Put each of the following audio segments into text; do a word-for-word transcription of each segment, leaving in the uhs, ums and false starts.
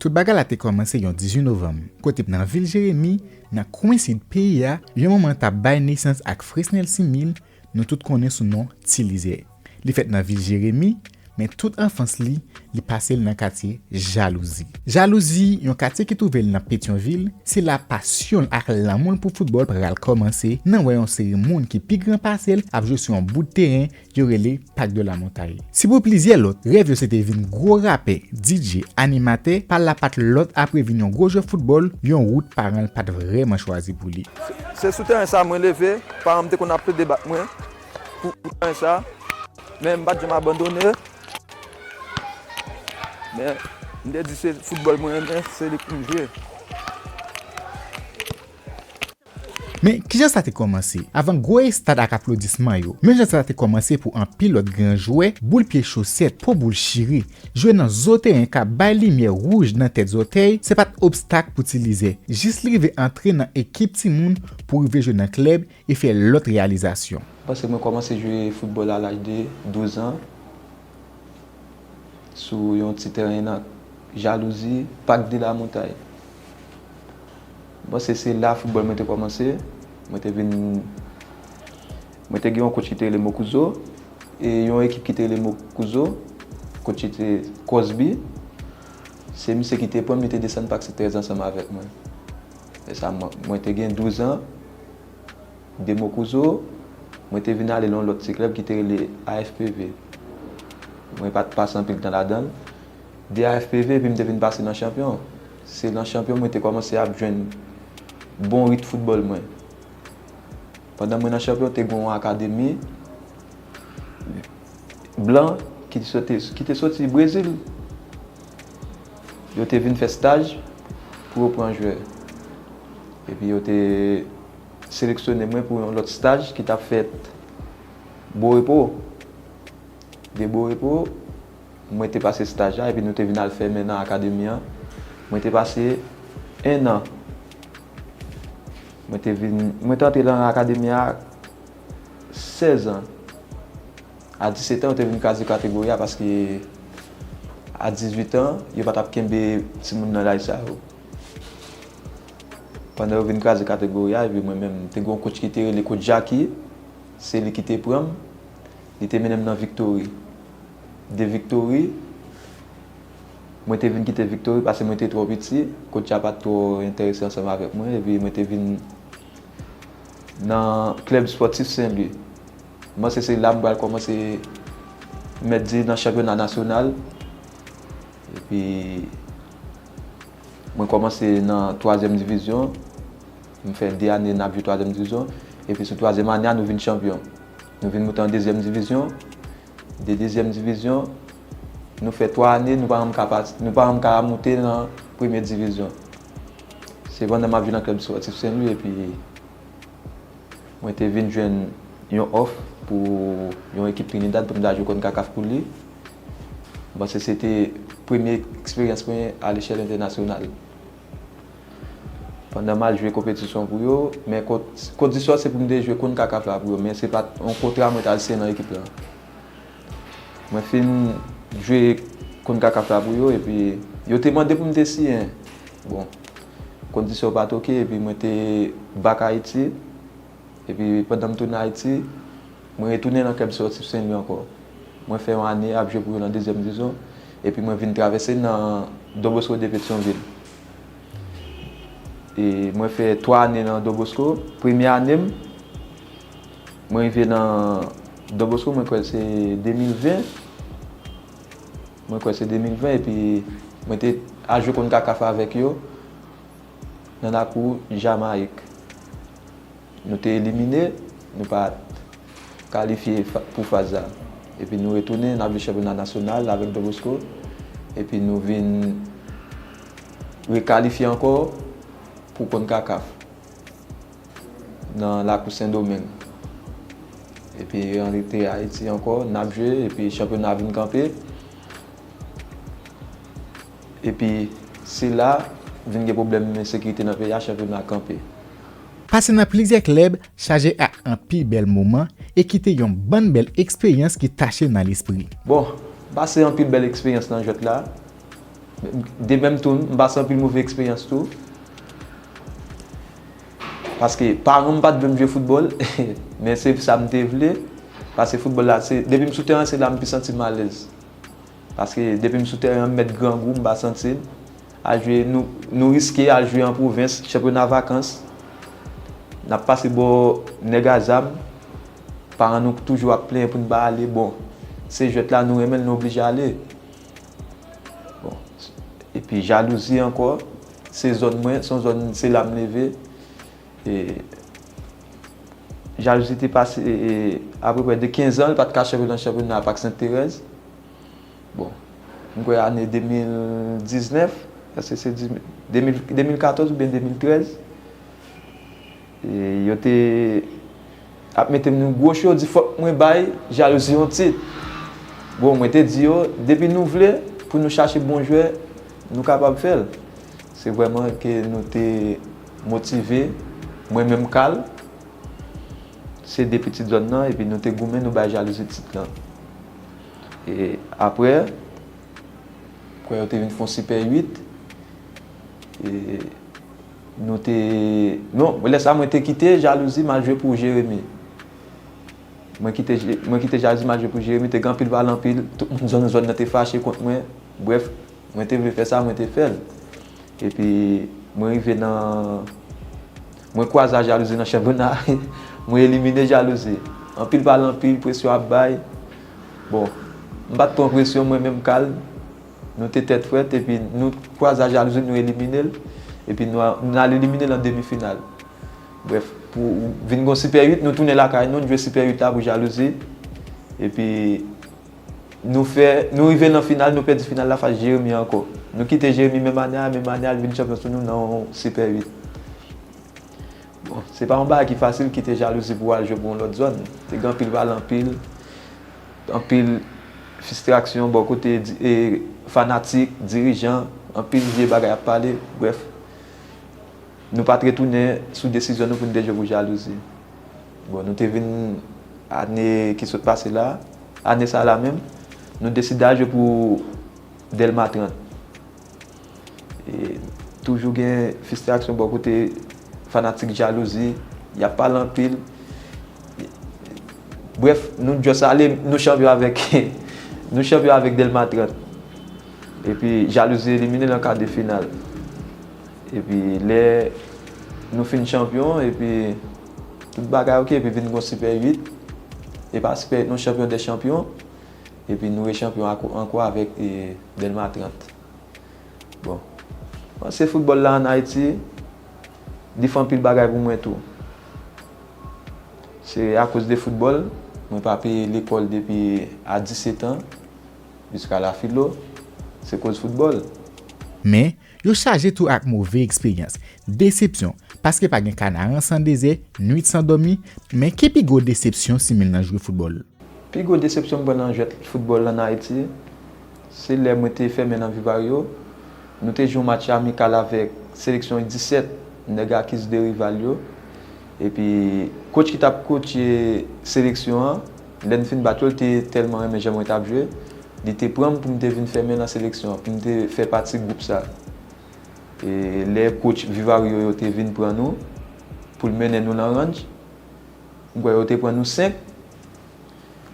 Tout bagay la te kòmanse yon dizuit novanm, kote nan vil Jeremi, nan kwen sid peyi a, yon manman t ap bay nesans ak Fresnel Simil, nou tout konnen sou non Ti Lizè. Li fèt nan vil Jeremi, men tout anfans li, li pase l nan katye Jalouzi. Jalouzi, yon katye ki twouve l nan Petyonvil, se la pasyon l ak lanmou l pou foutbòl pral kòmanse nan wè yon seri moun ki pi gran pase l ap jwe sou yon bout teren yo rele Parc de la Montagne. Si pou plizyè lòt, rèv yo se te vin gwo rapè, D J, animatè, pa l la pa t lòt apre vin yon gwo jwè foutbòl, yon wout paran l pa t vrèman chwazi pou li. Se sou teren sa mwen leve, paran m te konn ap plede bat mwen pou, pou teren sa. Men m pa t janm abandone. Men m te di se foutbòl mwen renmen, se li pou m jwe. Men, kijan sa te kòmanse? Avan gwo estad ak aplodisman yo, men jan sa te kòmanse pou anpil lòt gran jwè, boul pye chosèt, po boul chire, jwe nan zo teren k ap bay limyè wouj nan tèt zòtèy, se pa t obstak pou Ti Lizè. Jis li rive antre nan ekip timoun pou rive jwe nan klèb e fè lòt reyalizasyon. M panse mwen kòmanse jwe foutbòl a laj de douz an. Sou yon ti teren nan Jalouzi, Parc de la Montagne. M panse se la foutbòl mwen te kòmanse. Mwen te vin, mwen te gen yon coach ki te rele Mokuzo, e yon ekip ki te rele Mokuzo, coach ki te Cosby. Se misye ki te pran m, li te desann Parc Sainte Thérèse ansanm avèk mwen. E sa, mwen, mwen te gen douz an. De Mokuzo, mwen te vin ale nan yon lòt ti klèb ki te rele A F P V. Mwen pa t pase anpil tan ladan l. De A F P V, epi m te vin pase nan Chanpyon. Se nan Chanpyon mwen te kòmanse ap jwenn bon rit foutbòl mwen. Pandan mwen nan Chanpyon, te gen yon akademi blan ki te soti, ki te soti Brezil. Yo te vin fè staj pou yo pran jwè. Epi yo te seleksyone mwen pou yon lòt staj ki t ap fèt Borepo. De Borepo, mwen te pase staj la, epi nou te vin al fèmen nan akademi an. Mwen te pase en an. Mwen te vin, mwen te antre nan akademi a sèz an. A disèt an, yo te vin kraze kategori a, paske a dizuit an, yo pa t ap kenbe timoun nan laj sa yo. Pandan yo vin kraze kategori a, epi mwen menm, te gen yon coach ki te rele coach Jacky, se li ki te pran m, li te mennen m nan Victory. De Victory, mwen te vin kite Victory paske mwen te twò piti, coach la pa t twò enterese ansanm avèk mwen, epi mwen te vin nan Club Sportif Saint Louis. M panse se la m pral kòmanse mèt di nan chanpyona nasyonal. Epi mwen kòmanse nan twazyèm divizyon. M fè de ane n ap jwe twazyèm divizyon. Epi sou twazyèm ane a, nou vin chanpyon. Nou vin moute an dezyèm divizyon. De dezyèm divizyon, nou fè twa ane, nou pa janm ka pati, nou pa janm ka moute nan premye divizyon. Se pandan m ap jwe nan Club Sportif Saint Louis, epi mwen te vin jwenn yon òf pou yon ekip Trinidad pou m ta jwe CONCACAF pou li. M panse se te premye eksperyans mwen a lechèl entènasyonal. Pandan m al jwe konpetisyon pou yo, men kondisyon se pou m te jwe CONCACAF la pou yo, men se pa t yon kontra mwen t al siyen nan ekip la. Mwen fin jwe CONCACAF la pou yo, epi yo te mande pou m te siyen. Bon, kondisyon pa t oke, epi mwen te back Ayiti. Epi pandan m tounen Ayiti, mwen retounen nan Club Sportif Saint Louis ankò. Mwen fè yon ane ap jwe pou yo nan dezyèm divizyon, epi mwen vin travèse nan Don Bosco de Petyonvil. E mwen fè twa ane nan Don Bosco. Premye ane m, mwen rive nan Don Bosco, mwen kwè se de mil ven. Mwen kwè se de mil ven, epi mwen te al jwe CONCACAF avèk yo nan lakou Jamayik. Nou te elimine, nou pa t kalifye pou faz la. Epi nou retounen, n ap jwe chanpyona nasyonal avèk Don Bosco. Epi nou vin rekalifye ankò pou CONCACAF nan lakou Sendomeng. Epi antre Ayiti ankò, n ap jwe, epi chanpyona vin kanpe. Epi se la, vin gen pwoblèm ensekirite nan peyi a, chanpyona kanpe. Pase nan plizyè klèb chaje ak anpil bèl moman e kite yon bann bèl eksperyans ki tache nan lespri. Bon, pase anpil bèl eksperyans nan jwèt la. De menm tou, m pase anpil move eksperyans tou. Paske paran m pa t vle m jwe foutbòl, men se sa m te vle. Paske foutbòl la, se, depi m sou teren, se la m pi santi m alèz. Paske depi m sou teren an, m mèt grangou, m pa santi l. Al jwe, nou, nou riske al jwe an pwovens, chanpyona vakans. N ap pase bò nèg a zam. Paran nou toujou ap plenyen pou n pa ale. Bon, se jwèt la, nou renmen l, nou oblije ale. Bon, epi jalouzi ankò, se zòn mwen, se yon zòn, se la m leve. E, jalouzi te pase, e, apeprè de kenz an, l pa t ka chanpyon nan chanpyona Pak Sent Terèz. Bon, m kwè ane de mil diznèf, èske se de mil, de mil katòz oubyen de mil trèz? E yo te ap mete m nan gwo cho, di fòk mwen bay jalouzi yon tit. Bon, mwen te di yo, depi nou vle pou nou chache bon jwè, nou kapab fè l. Se vrèman ke nou te motive, mwen menm Kal, se de pitit zòn nan, epi nou te goumen, nou bay jalouzi tit lan. E apre, kwè yo te vin fè yon Sipè uit. E nou te, non, lè sa mwen te kite jalouzi, m al jwe pou Jeremi. Mwen kite, mwen kite jalouzi, m al jwe pou Jeremi, te gen anpil pale anpil, tout moun zòn, zòn nan te fache kont mwen. Brèf, mwen te vle fè sa, mwen te fè l. Epi, mwen rive nan, mwen kwaze a jalouzi nan chanpyona, mwen elimine jalouzi. Anpil pale anpil, presyon ap bay. Bon, m pa t pran presyon, mwen menm Kal, nou te tèt frèt, epi nou kwaze a jalouzi, nou elimine l. Epi nou a, nou al elimine l an demi final. Brèf, pou vin gon Sipè uit, nou tounen lakay nou, nou jwe Sipè uit la pou jalouzi. Epi, nou fè, nou rive nan final, nou pèdi final la fas Jeremi ankò. Nou kite Jeremi menm ane a, menm ane a, l vin chanpyon sou nou nan yon Sipè uit. Bon, se pa yon bagay ki fasil kite jalouzi pou w al jwe pou yon lòt zòn. Te gen anpil pale anpil, anpil fristrasyon bò kote di, e, fanatik, dirijan, anpil vye bagay ap pale, brèf. Nou pa t retounen sou desizyon nou pou n te jwe pou jalouzi. Bon, nou te vin ane ki sot pase la, ane sa la menm, nou deside al jwe pou Dèlma trant. E toujou gen fristrasyon bò kote fanatik, jalouzi, y ap pale anpil. Brèf, nou just ale, nou chanpyon avèk, nou chanpyon avèk Dèlma trant. Epi jalouzi elimine l an ka de final. Epi lè nou fin chanpyon, epi tout bagay oke, epi vin gon Sipè uit. E pa Sipè uit, nou chanpyon dè chanpyon. Epi nou rechanpyon ankò, ankò avèk, e, Dèlma trant. Bon, m panse foutbòl la ann Ayiti, li fè anpil bagay pou mwen tou. Se akoz de foutbòl, mwen pa peye lekòl depi a disèt an, jiska la filo, se koz foutbòl. Men, yo chaje tou ak move eksperyans, desepsyon, paske pa gen kanaran san dezè, nwit san dòmi, men ki pi gwo desepsyon Simil nan jwe foutbòl? Pi gwo desepsyon m pran nan jwèt foutbòl ann Ayiti, se lè mwen te fèmen nan Vivario. Nou te jwe yon match amikal avèk seleksyon U disèt, nèg Akis de rival yo. Epi, coach ki t ap kotche seleksyon an, lè n fin bat yo, l te tèlman renmen jan mwen t ap jwe, li te pran m pou m te vin fèmen nan seleksyon an, pou m te fè pati gwoup sa. E lè coach Vivario yo te vin pran nou, pou l mennen nou nan ranch, m kwè yo te pran nou senk.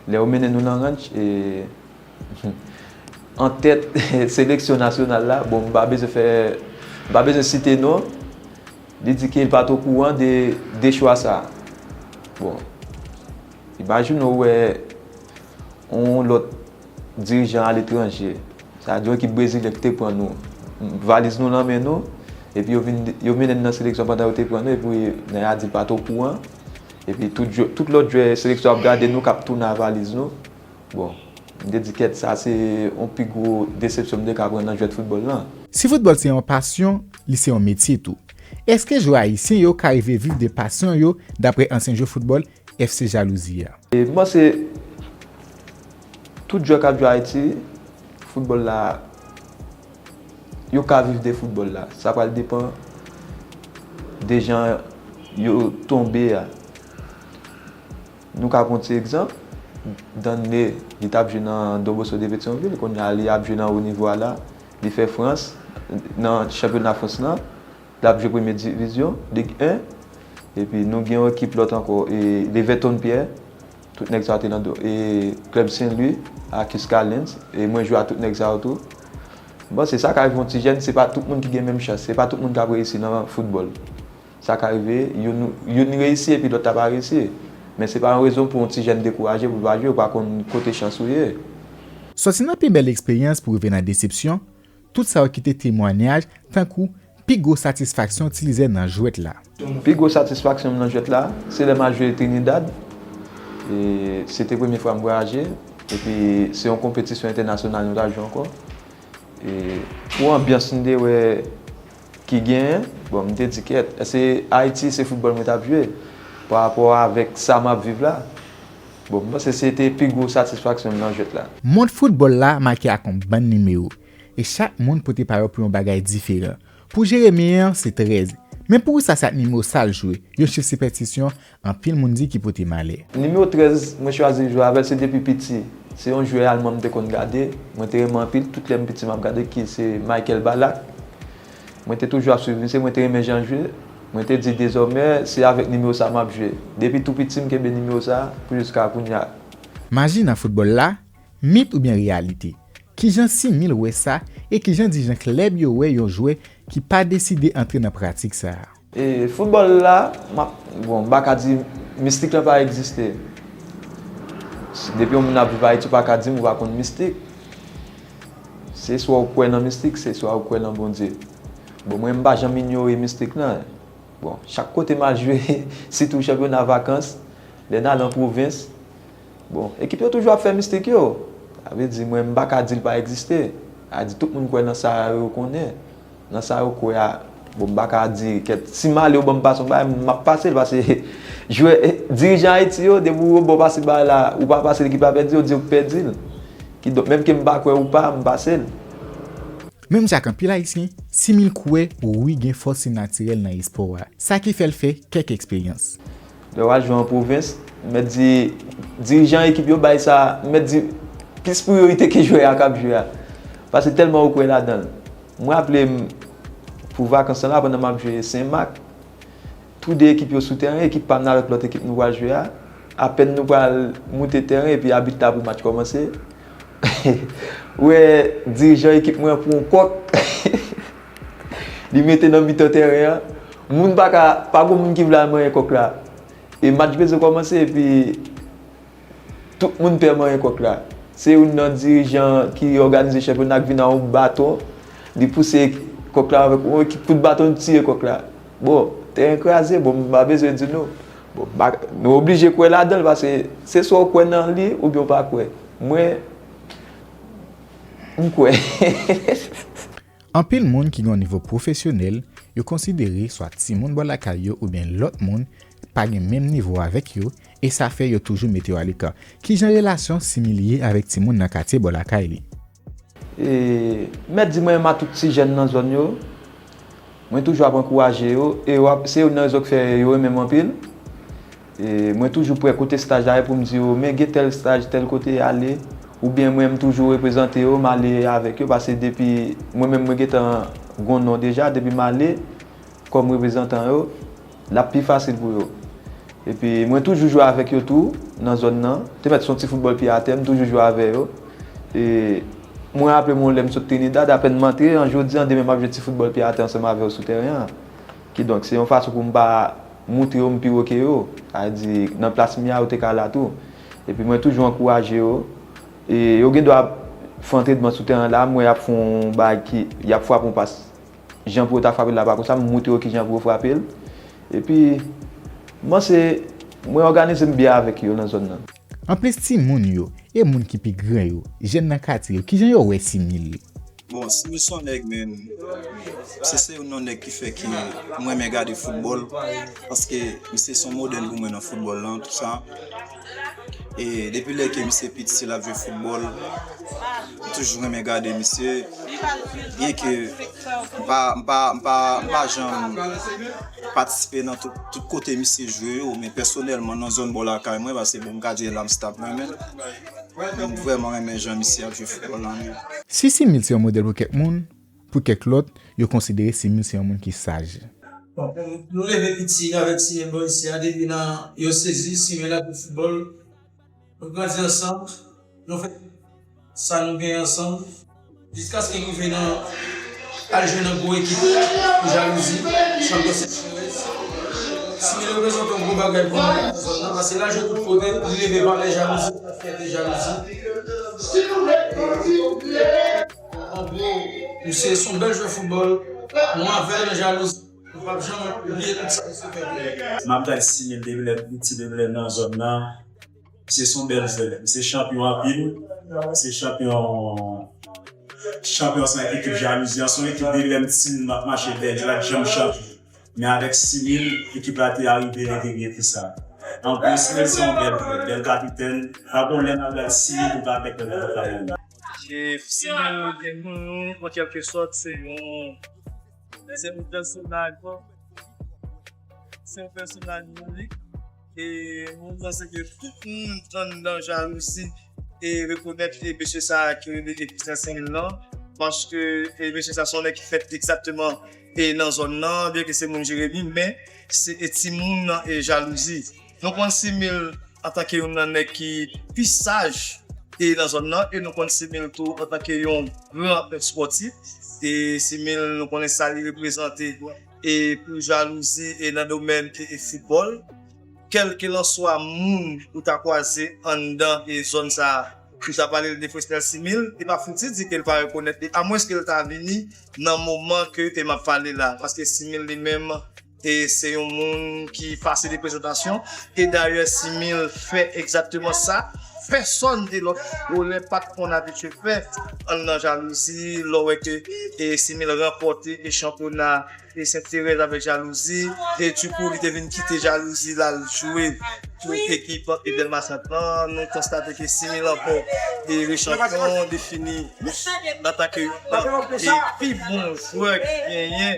Lè yo mennen nou nan ranch, e, an tèt seleksyon nasyonal la, bon, m pa bezwen fè, m pa bezwen site non, li di ke l pa t okouran de, de chwa sa. Bon, imajine w wè yon lòt dirijan aletranje, sa di yon ekip brezilyen ki te pran nou, valiz nou nan men nou, epi yo vin, yo mennen n nan seleksyon pandan yo te pran nou, epi nèg la di l pa t okouran. Epi tout, tout lòt jwè seleksyon ap gade nou k ap tounen a valiz nou. Bon, m te di kèt, sa se yon pi gwo desepsyon m te ka pran nan jwèt foutbòl lan. Si foutbòl se yon pasyon, li se yon metye tou. Èske jwè ayisyen yo ka rive viv de pasyon yo, daprè ansyen jwè foutbòl F C Jalouzi a? E m panse tout jwè k ap jwe Ayiti, foutbòl la, yo ka viv de foutbòl la. Sa pral depann de jan yo tonbe a. Nou ka pran ti egzanp, Danley, li t ap jwe nan Don Bosco de Petyonvil, kounye a li ap jwe nan wo nivo a la. Li fè Frans, nan chanpyona Frans lan, l ap jwe premye divizyon, Lig en. Epi nou gen yon ekip lòt ankò, e, Leverton Pierre. Tout nèg sa yo te nan do, e, klèb Sen Lwi, Akis Kalens, e mwen jwe a tout nèg sa yo tou. Bon, se sa k rive yon ti jèn, se pa tout moun ki gen menm chans, se pa tout moun k ap reyisi nan foutbòl. Sa ka rive, youn, youn reyisi epi lòt la pa reyisi. Men se pa yon rezon pou yon ti jèn dekouraje, pou l pa jwe, ou pa konn kote chans ou ye. Sòti nan pi bèl eksperyans pou rive nan desepsyon, tout sa yo kite temwayaj tankou pi gwo satisfaksyon ti lizè nan jwèt la. Pi gwo satisfaksyon m nan jwèt la, se lè m al jwe Trinidad. E se te premye fwa m vwayaje. Epi se yon konpetisyon entènasyonal nou t al jwe ankò. E pou anbyans m te wè ki genyen, bon, m te di, kèt, èske Ayiti se foutbòl mwen t ap jwe pa rapò avèk sa m ap viv la? Bon, m panse se te pi gwo satisfaksyon m nan jwèt la. Mond foutbòl la make ak yon bann nimewo, e chak moun pote pawòl pou yon bagay diferan. Pou Jeremi an, se trèz. Men pou sa, se ak nimewo sa l jwe, yon chif sipèstisyon anpil moun di ki pote malè. Nimewo trèz, mwen chwazi jwe avè l, se depi piti. Se yon jwè alman m te konn gade, mwen te renmen anpil, tout lè m piti m ap gade, ki se Michael Ballack. Mwen te toujou ap swiv misye, mwen te renmen jan l jwe. Mwen te di dezòmè, se avèk nimewo sa m ap jwe. Depi tou piti, m kenbe nimewo sa pou jiska kounye a. Maji nan foutbòl la, mit oubyen reyalite? Kijan Simil wè sa, e kijan dirijan klèb yo wè yon jwè ki pa deside antre nan pratik sa a? E, foutbòl la, m ap, bon, m pa ka di mistik lan pa egziste. Depi yon moun ap viv Ayiti, ou pa ka di m ou pa konn mistik. Se swa ou kwè nan mistik, se swa ou kwè nan Bondye. Bon, mwen, m pa janm inyore mistik lan. Bon, chak kote m al jwe, sitou chanpyona vakans, lè n al an pwovens, bon, ekip yo toujou ap fè mistik yo. Sa vle di, mwen, m pa ka di l pa egziste. Sa di, tout moun kwè nan sa yo konnen. Nan sa yo kwè a, bon, m pa ka di, kèt, si m ale, yo ban m pase yon bagay, m ap pase l, paske jwè, dirijan Ayiti yo, depi yo ba w pase bagay la, ou pa pase l, ekip la pèdi, yo di w pèdi l. Kidonk, menm ke m pa kwè ou pa, m pase l. Menm jan ak anpil Ayisyen, Simil kwè wi gen fòs sinatirèl nan espò a, sa ki fè l fè kèk eksperyans. Lè w al jwe an pwovens, m mèt di, dirijan ekip yo bay sa, m mèt di, plis priyorite ke jwè a k ap jwe a. Paske tèlman ou kwè ladan l. Mwen raple m, pou vakans lan la, pandan m ap jwe Sen Mak, tou de ekip yo sou tèren, ekip pa m nan avèk lòt ekip nou pral jwe a. Apèn nou pral moute tèren, epi abit la pou match kòmanse. Ou wè dirijan ekip mwen pran yon kòk. Li mete nan mitan tèren an. Moun pa ka, pa gen moun ki vle al manyen kòk la. E match bezwen kòmanse, epi tout moun pè manyen kòk la. Se youn nan dirijan ki òganize chanpyona k vin ak yon baton, li pouse kòk la avèk yon ekip kout baton, li tiye kòk la. Bon, tèren kraze, bon, m pa bezwen di nou. Bon, m pa, nou oblije kwè ladan l, paske se swa w kwè nan li oubyen w pa kwè. Mwen, m kwè. Anpil moun ki gen yon nivo pwofesyonèl, yo konsidere swa timoun bò lakay yo oubyen lòt moun pa gen menm nivo avèk yo, e sa fè yo toujou mete yo aleka. Kijan relasyon Simil ye avèk timoun nan katye bò lakay li? E, m mèt di mwen renmen tout ti jèn nan zòn yo. Mwen toujou ap ankouraje yo, e yo ap, se youn nan rezon k fè yo renmen m anpil. E mwen toujou prè kote staj la ye pou m di yo, men gen tèl staj, tèl kote, ale. Oubyen mwen, m toujou reprezante yo, m ale avèk yo, paske depi mwen menm, mwen gentan gon non deja, depi m ale kòm reprezantan yo, l ap pi fasil pou yo. Epi mwen toujou jwe avèk yo tou, nan zòn nan. Te mèt se yon ti foutbòl pye atè, m toujou jwe avè yo. E mwen raple m yon lè m sot Trinidad, apèn m antre, an jodi an, demen m ap jwe ti foutbòl pye atè ansanm avè yo sou tèren an. Kidonk, se yon fason pou m pa montre yo m pi wo ke yo. Sa vle di, nan plas m ye a, yo te ka la tou. Epi mwen toujou ankouraje yo. E yo gen dwa ap fè antrenman sou tèren la, m wè y ap fè yon bagay ki, y ap frape yon pas. Jan pou yo ta frape l la pa konsa, m montre yo kijan pou yo frape l. Epi, m panse, mwen òganize m byen avèk yo nan zòn nan. Anplis timoun yo, e moun ki pi gran yo, jèn nan katye yo, kijan yo wè Simil? Bon, Simil se yon nèg, men, se, se youn nan nèg ki fè ke mwen renmen gade foutbòl, paske misye se yon modèl pou mwen nan foutbòl lan, tout sa. E depi lè ke misye piti, l ap jwe foutbòl, m toujou renmen gade misye, byen ke m pa, m pa, m pa, m pa janm patisipe nan tout, tout kote misye jwe yo, men pèsonèlman nan zòn bò lakay mwen, paske bon, m ka di l Amstap mwen menm. M vrèman renmen jan misye ap jwe foutbòl la menm. Si Simil se yon modèl pou kèk moun, pou kèk lòt, yo konsidere Simil se yon moun ki saj. Nou leve piti avèk Simil bò isi a, depi nan yo sezi Simil ap jwe foutbòl, nou grandi ansanm, nou fè sa nou genyen ansanm, jiskaske nou rive nan al jwe nan gwo ekip pou Jalouzi, chanpyon Sèchèlès. Simil reprezante yon gwo bagay pou nou nan zòn nan, paske l al jwe tout kote, li leve valè Jalouzi, fyète Jalouzi. An gwo, misye se yon bèl jwè foutbòl. Mwen avè l nan Jalouzi, nou p ap janm bliye tout sa misye fè pou nou. M ap gad Simil depi lè m piti, depi lè m nan zòn nan. Misye se yon bèl jwè. Misye chanpyon anpil. Misye chanpyon, chanpyon sa ekip Jalouzi an. Se yon ekip depi lè m timoun m ap mache dèyè l, li pa t janm chanpyon. Men avèk Simil, ekip la te arive lè te gen fi sa. Anplis, Simil se yon bèl jwè, bèl kapitèn. Pa gon lè m ap gad Simil pou m pa pèk lè m ap gad. E Simil gen nou, an kèlke sòt, se yon, se yon pèsonaj, se yon pèsonaj inik. E mwen panse ke tout moun anndan Jalouzi e rekonèt e mesye sa a ki rele e Christian Simil lan, paske e mesye sa se yon nèg ki fèt egzakteman e nan zòn nan, byen ke se moun Jeremi, men se e timoun nan e Jalouzi. Nou konn Simil antanke youn nan nèg ki pi saj e nan zòn nan, e nou konn Simil tou antanke yon gran espòtif. E Simil, nou konnen sa li reprezante e pou Jalouzi e nan domèn e, e foutbòl. Kèlkelanswa moun ou ta kwaze anndan e zòn sa a, ou ta pale l de Fresnel Simil, li pa fouti di ke l pa rekonèt li, amwenske l ta vini nan moman ke e m ap pale la, paske Simil li menm e se yon moun ki pase de prezantasyon, e dayè Simil fè egzakteman sa pèsòn e lòt volè pa t konn abitye fè anndan Jalouzi, lè w wè ke e Simil ranpòte e chanpyona e Sent Terèz avèk Jalouzi, e dikou li te vin kite Jalouzi l al jwe pou ekip e Dèlma Sant lan. Nou konstate ke Simil ankò e rechanpyon, li fini antanke youn nan e pi bon jwè ki genyen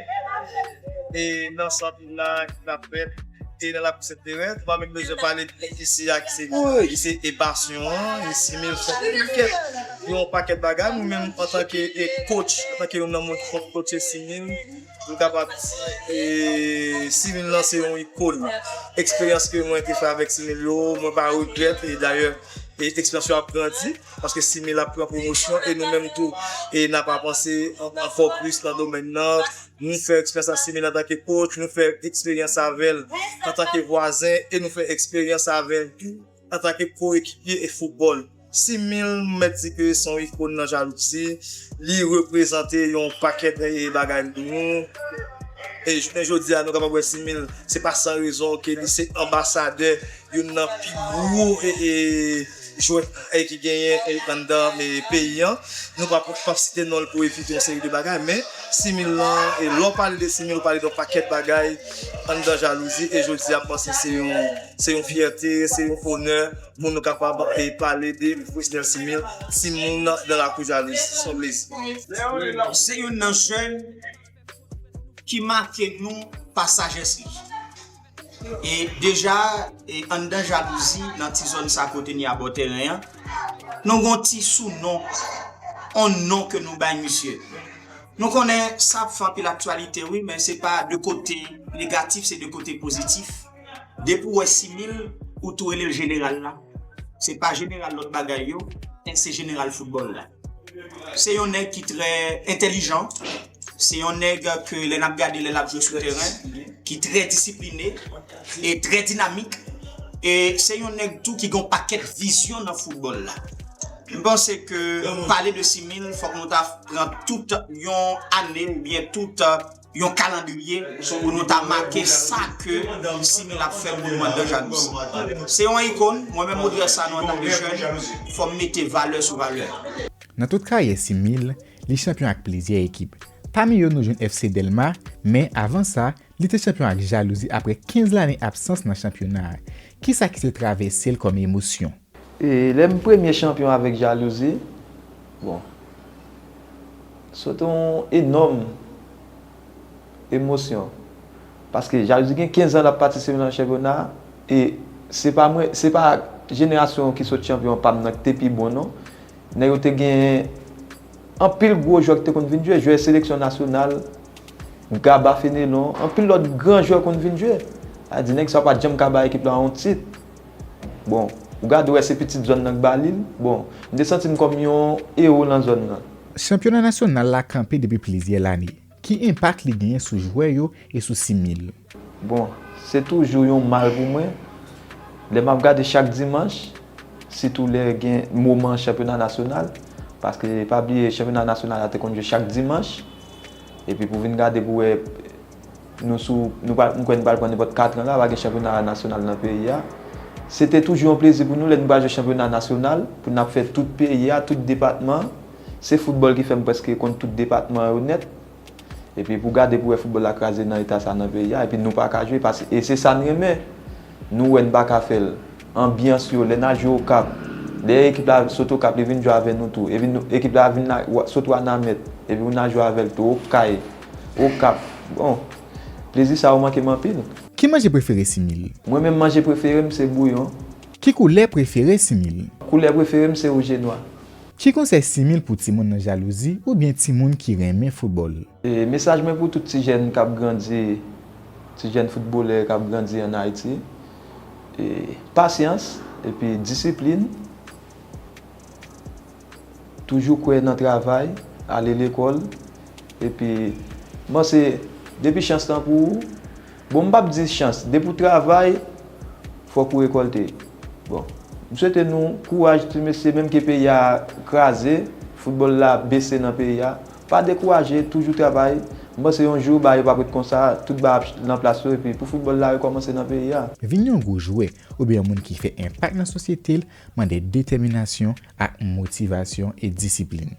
e nan sant la ki t ap fèt e nan lakou Sent Terèz. Nou pa menm bezwen pale de isi a ki se, ki se e pasyon an, e Simil fè yon pakèt, yon pakèt bagay. Mwen menm antanke e coach, antanke youn nan moun ki konn coache Simil, m kapab di e Simil lan se yon ikòn. Eksperyans ke mwen te fè avèk Simil yo, mwen pa regrèt, e dayè e eksperyans yo ap grandi, paske Simil ap pran pwomosyon e nou menm tou e n ap avanse an- ankò plis nan domèn nan. Nou fè eksperyans ak Simil antanke coach, nou fè eksperyans avè l antanke vwazen e nou fè eksperyans avè l tou antanke koekipye e foutbòl. Simil, m mèt di ke se yon ikòn nan Jalouzi, li reprezante yon pakèt e bagay pou nou. E jounen jodi a, nou kapab wè Simil, se pa san rezon ke li se anbasadè youn nan pi gwo e, e, jwè e ki genyen e anndan e peyi an. Nou pa p ap site non l pou evite yon seri de bagay, men Simil lan, e lè w pale de Simil, ou pale de yon pakèt bagay anndan Jalouzi, e jodi a m panse se yon, se yon fyète, se yon onè pou nou kapab e pale de Fresnel Simil, timoun nan lakou Jalouzi. Se yon plezi. Se youn nan jèn ki make nou pa sajès li. E deja, e anndan Jalouzi, nan ti zòn sa kote n ye a bò tèren an, nou gen yon ti sounon, yon non ke nou bay misye. Nou konnen sa ap fè anpil aktyalite wi, men se pa de kote negatif, se de kote pozitif. Depi w wè Simil, ou tou rele l jeneral la. Se pa jeneral lòt bagay yo, men se jeneral foutbòl la. Se yon nèg ki trè entèlijan. Se yon nèg ke lè n ap gade lè l ap jwe sou tèren, ki trè disipline e trè dinamik. E se yon nèg tou ki gen yon pakèt vizyon nan foutbòl la. M panse ke pale de Simil, fòk nou ta pran tout yon ane oubyen tout yon kalandriye pou nou ta make sa ke Simil ap fè pou nou anndan Jalouzi. Se yon ikòn, mwen menm Audrey Sanon antanke jèn, fò m mete valè sou valè. Nan tout karyè Simil, li chanpyon ak plizyè ekip. Pami yo nou jwenn F C Dèlma, men avan sa, li te chanpyon ak Jalouzi apre kenz lane absans nan chanpyona a. Kisa ki te travèse l kòm emosyon? E lè m premye chanpyon avèk Jalouzi, bon, se te yon enòm emosyon. Paske Jalouzi gen kenz an l ap patisipe nan chanpyona a, e se pa mwen, se pa jenerasyon ki sot chanpyon pa m nan ki te pi bon non. Nèg yo te gen anpil gwo jwè ki te konn vin jwe, jwè seleksyon nasyonal, Gaba Fenelon, anpil lòt gran jwè konn vin jwe. Sa di nèg sa yo pa t janm ka bay ekip la yon tit. Bon, ou gade w wè se pitit zòn nan k ba li l. Bon, m te santi m kòm yon ewo nan zòn nan. Chanpyona nasyonal la kanpe depi plizyè lane. Ki enpak li genyen sou jwè yo e sou Simil? Bon, se toujou yon mal pou mwen. Lè m ap gade chak dimanch, sitou lè gen moman chanpyona nasyonal, paske pa bliye chanpyona nasyonal la te konn jwe chak dimanch. Epi pou vin gade pou wè nou sou, nou pral, m kwè nou pral pran nenpòt kat an la, pa gen chanpyona nasyonal nan peyi a. Se te toujou yon plezi pou nou lè nou pral jwe chanpyona nasyonal, pou n ap fè tout peyi a, tout depatman. Se foutbòl ki fè m prèske konn tout depatman yo nèt. Epi pou gade pou wè foutbòl la kraze nan eta sa nan peyi a, epi nou pa ka jwe, paske, e se sa n renmen. Nou wè n pa ka fè l. Anbyans yo, lè n al jwe Okap, lè ekip la sot Okap, li vin jwe avè nou tou. Epi nou, ekip la vin la, wa- sot Wanament, epi nou al jwe avè l tou, Okay, Okap. Bon, plezi sa yo manke m anpil. Ki manje prefere Simil? Mwen menm, manje prefere m se bouyon. Ki koulè prefere Simil? Koulè prefere m se wouj e nwa. Ki konsèy Simil pou timoun nan Jalouzi oubyen timoun ki renmen foutbòl? E mesaj mwen pou tout ti jèn k ap grandi, ti jèn foutbolè k ap grandi ann Ayiti, e pasyans epi disiplin. Toujou kwè nan travay, ale lekòl, epi m panse depi chans lan pou ou, bon, m p ap di chans, depi w travay, fòk ou rekòlte. Bon, m swete nou kouraj ti mesye, menm ke peyi a kraze, foutbòl la bese nan peyi a, pa dekouraje, toujou travay. M panse yon jou bagay yo p ap ret konsa, tout bagay ap nan plas yo, epi pou foutbòl la rekòmanse nan peyi a. Vin yon gwo jwè oubyen yon moun ki fè enpak nan sosyete l mande detèminasyon ak motivasyon e disiplin.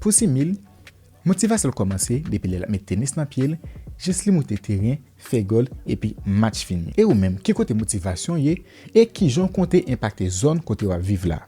Pou Simil, motivasyon l kòmanse depi lè l ap met tenis nan pye l, jis li moute teren, fè gòl, epi match fini. E ou menm, ki kote motivasyon w ye, e kijan w konte enpakte zòn kote w ap viv la?